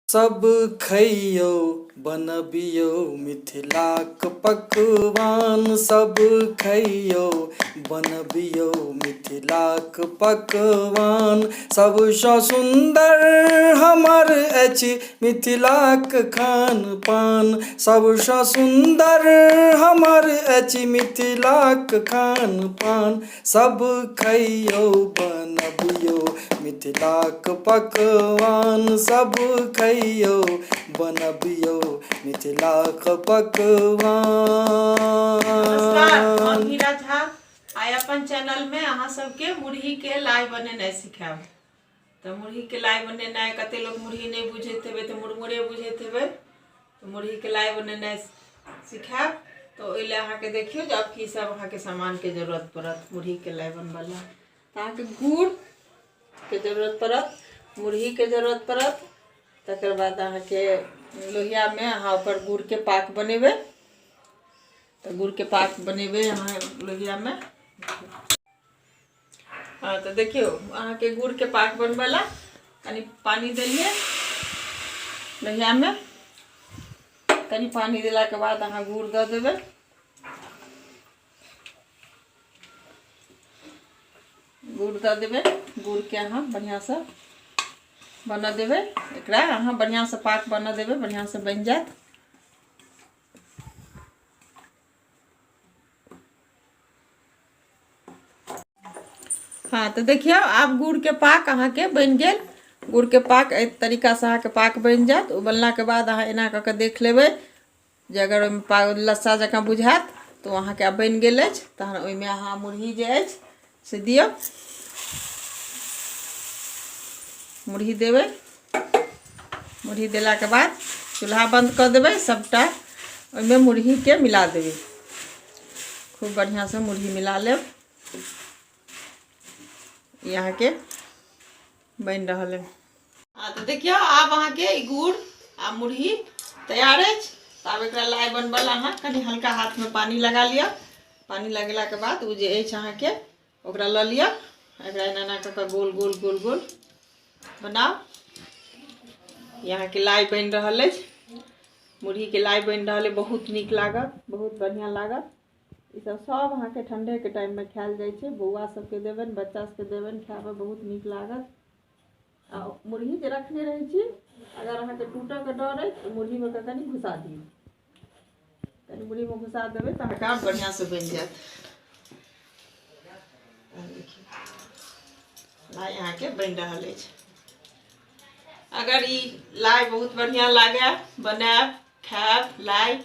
सब खइयौ बनबियौ मिथिलाक पकवान। सब खइयौ बनबियौ मिथिलाक पकवान। सबसँ सुन्दर हमर अछि मिथिलाक खान पान। सबसँ सुन्दर हमर अछि मिथिलाक खान पान। सब खइयौ बनबियौ मिथिलाक पकवान। सब खइयौ बनबियौ मिथिलाक नमस्कार, हम पकवान। हीरा झा। आइ अपन चैनल में अहाँ सबके मुरही के लाइ बनेनाइ सिखायब। तऽ मुरही के लाइ बनेनाइ, कते लोक मुरही नहि बुझैत हेबै तऽ मुरमुरे बुझैत हेबै, तऽ मुरही के लाइ बनेनाइ सिखायब। तऽ ओहि लए अहाँके देखियौ जे आब की सब अहाँके सामानके जरूरत पड़त मुरहीके लाइ बनबऽ लए। तऽ अहाँके गुड़के जरूरत पड़त, मुरहीके जरूरत पड़त, तकर बाद अहाँके लोहियामे अहाँ ओकर गुड़के पाक बनेबै। तऽ गुड़के पाक बनेबै अहाँ लोहियामे। हँ, तऽ देखियौ, अहाँके गुड़के पाक बनबै लए कनि पानि देलियै लोहियामे। कनि पानि देलाके बाद अहाँ गुड़ दऽ देबै। गुड़ दऽ देबै, गुड़के अहाँ बढ़िआँसँ बनऽ देबै। एकरा अहाँ बढ़िआँसँ पाक बनऽ देबै, बढ़िआँसँ बनि जायत। हँ, तऽ देखियौ, आब गुड़के पाक अहाँके बनि गेल। गुड़के पाक एहि तरीकासँ अहाँके पाक बनि जायत। ओ बनलाके बाद अहाँ एना कऽ कऽ देख लेबै जे अगर ओहिमे पाक लस्सा जकाँ बुझायत तऽ ओ अहाँके आब बनि गेल अछि। तहन ओहिमे अहाँ मुरही जे अछि से दियौ। मुरही देबै। मुरही देलाके बाद चूल्हा बन्द कऽ देबै। सभटा ओहिमे मुरहीके मिला देबै। खूब बढ़िआँसँ मुरही मिला लेब। ई अहाँके बनि रहल अइ। हँ, तऽ देखियौ, आब अहाँके ई गुड़ आ मुरही तैयार अछि। तऽ आब एकरा लाइ बनबऽ लए अहाँ कनि हल्का हाथमे पानि लगा लिअ। पानि लगेलाके बाद ओ जे अछि अहाँके, ओकरा लऽ लिअ। एकरा एना एना कऽ कऽ गोल गोल गोल गोल बनाउ। ई अहाँके लाइ बनि रहल अछि, मुरहीके लाइ बनि रहल अछि। बहुत नीक लागत, बहुत बढ़िआँ लागत। ई सब सब अहाँके ठण्डेके टाइममे खायल जाइ छै। बौआ सबके देबनि, बच्चा सबके देबनि खायमे, बहुत नीक लागत। आ मुरही जे रखने रहै छी, अगर अहाँके टूटऽके डर अछि तऽ मुरहीमे कऽ कनि घुसा दियौ। कनि मुरहीमे घुसा देबै तऽ अहाँके आब बढ़िआँसँ बनि जायत। देखियौ, लाइ अहाँके बनि रहल अछि। अगर ई लाइ बहुत बढ़िआँ लागए, बनायब, खायब लाइ,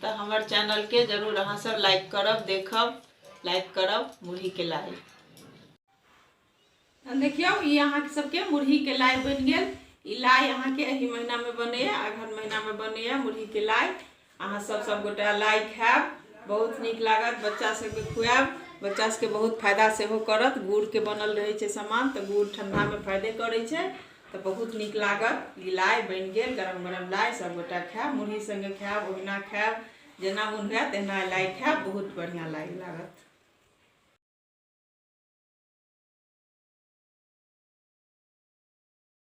तऽ हमर चैनलके जरूर अहाँ सब लाइक करब, देखब, लाइक करब। मुरहीके लाइ देखियौ, ई अहाँके सबके मुरहीके लाइ बनि गेल। ई लाइ अहाँके एहि महीनामे बनैया, अगहन महीनामे बनैया मुरहीके लाइ। अहाँ सब सब गोटा लाइ खायब, बहुत नीक लागत। बच्चा सबके खुआयब, बच्चा सबके बहुत फायदा सेहो करत। गुड़के बनल रहै छै सामान, तऽ गुड़ ठण्डामे फायदे करै छै। तऽ बहुत नीक लागत। ई लाइ बनि गेल, गरम गरम लाइ सब गोटा खायब। मुरही सङ्गे खायब, ओहिना खायब, जेना मोन हुए तेना लाइ खायब। बहुत बढ़िआँ लाइ लागत।